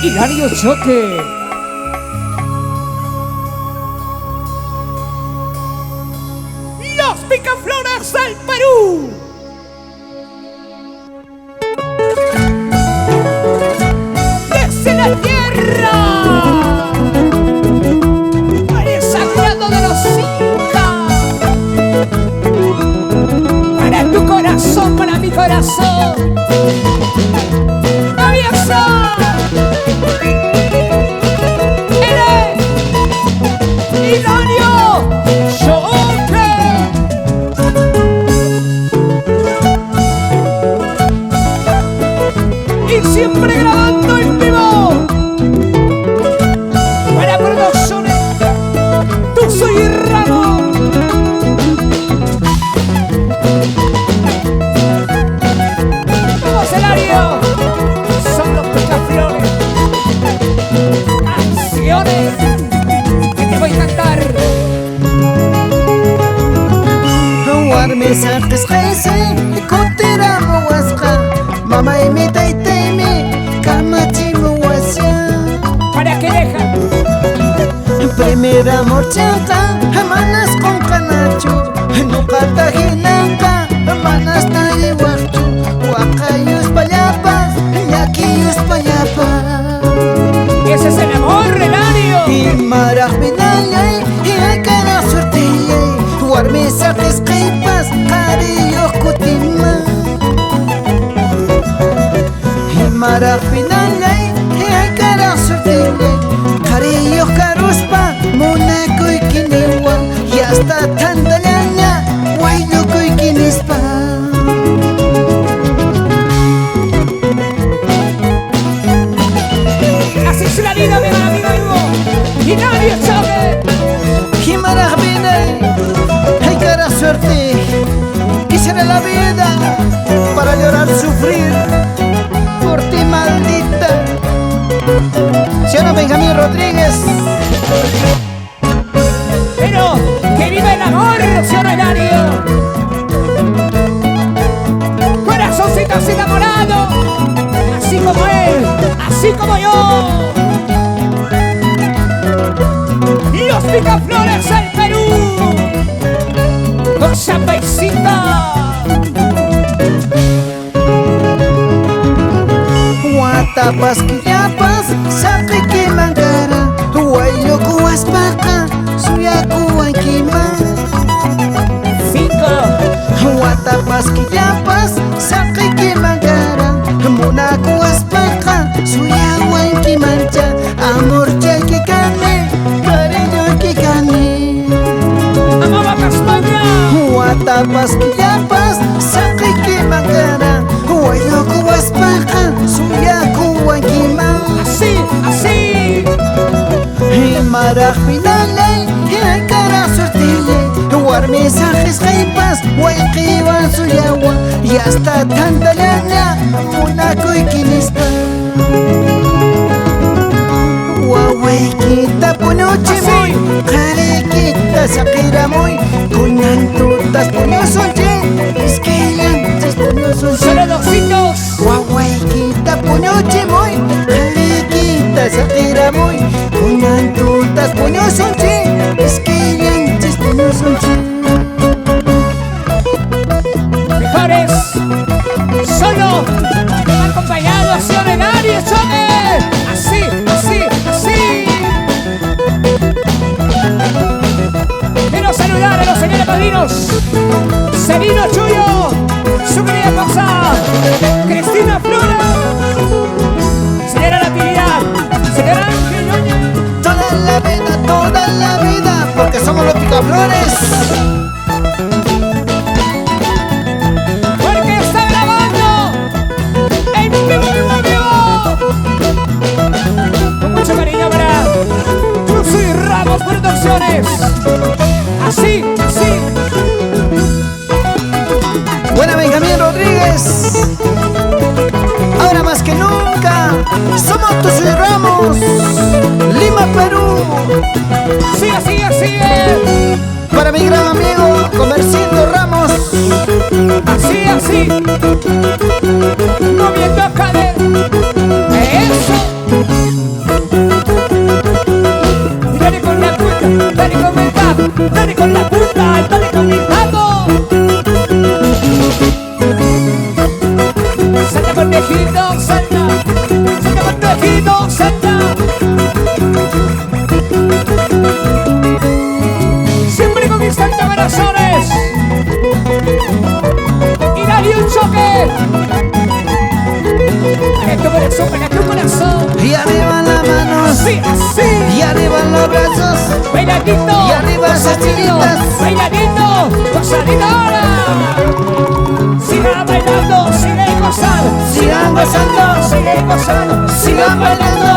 Hilario Choque. Los Picaflores del Perú. Desde la tierra, para el sagrado de los incas, para tu corazón, para mi corazón. ¡Aviasa! ¡Eres Hilario Choque! Y siempre grabando en vivo para Producciones Tuzo y Ramos. ¡Vamos, Hilario! Son los Picaflores. Canciones que te voy a cantar. Warmi saqisqaysi kutiramuwasqa, mamaymi taytaymi kamachimuwasqa. ¿Para qué dejan? Primer amorchanqa manas qunqanachu, ñuqata hinanqa manas tariwaqchu, waqayuspallapas llakiyuspallapas. Ese es el amor, Hilario. Imaraq vidallay, hayk'araq suertillay, warmi saqisqaypas qhariyuq kutinman. Imaraq vidallay, hayk'araq suertillay, qhariyuq karuspa munakuykiniwan, yasta tantallaña wayllukuykinispa. Así es la vida, mi amigo Hilario Choque. Imaraq viday, hayk'araq suerte, quisiera la vida para llorar, sufrir por ti, maldita. Señora Benjamín Rodríguez. Pero que viva el amor, señor Hilario. Corazoncitos enamorados, así como él, así como yo. Los Picaflores del Perú, con Chapaicita. Watapas killapas saqikiman kara, wayllukuwaspaqa suyakuwankiman. 5. Watapas killapas saqikiman kara, munakuwaspaqa suyawankimancha, amorchayki kani, cariñoyki kani. ¡Amaba Castaña! Watapas killapas saqikiman kara, wayllukuwaspaqa suyakuwankiman. Así, así. Imaraq vidallay, hayk'araq suertillay, warmi saqisqaypas wayqiwan suyawan, yasta tantallaña munakuykinispa. Wawaykita puñuchimuy, qhariykita saqiramuy, kunan tutas puñusunchik, iskayllanchis puñusunchik. Solo dositos. Wawaykita puñuchimuy, qhariykita saqiramuy, kunan tutas puñusunchik, iskayllanchis puñusunchik. Mejores, solo acompañado, señor Hilario Choque. Así, así, así. Quiero saludar a los señores padrinos. Celino Chuyo, su querida esposa, Cristina Flores, señora Natividad, señora Ángel Núñez. Toda la vida, porque somos los Picaflores. Porque está grabando en vivo, vivo, vivo. Con mucho cariño para Tuzo y Ramos Producciones. Así, así. Buena Benjamín Rodríguez. Ahora más que nunca somos Tuzo y Ramos, Lima, Perú. Sigue, sigue, sigue. Para mi gran amigo Comercindo Ramos. Así, así. Moviendo cadera. Eso. Dale con la punta, dale con el taco. Salta conejito, salta. Salta conejito, salta. Siempre conquistando corazones. Y dale un choque. Para tu corazón, para tu corazón. Y arriba las manos. Así, así. Y arriba los brazos. Bailadito. Y arriba esas chinitas. Bailadito. Gozadito ahora. Sigan bailando, sigan gozando. Sigan gozando. Sigan gozando. Sigan bailando.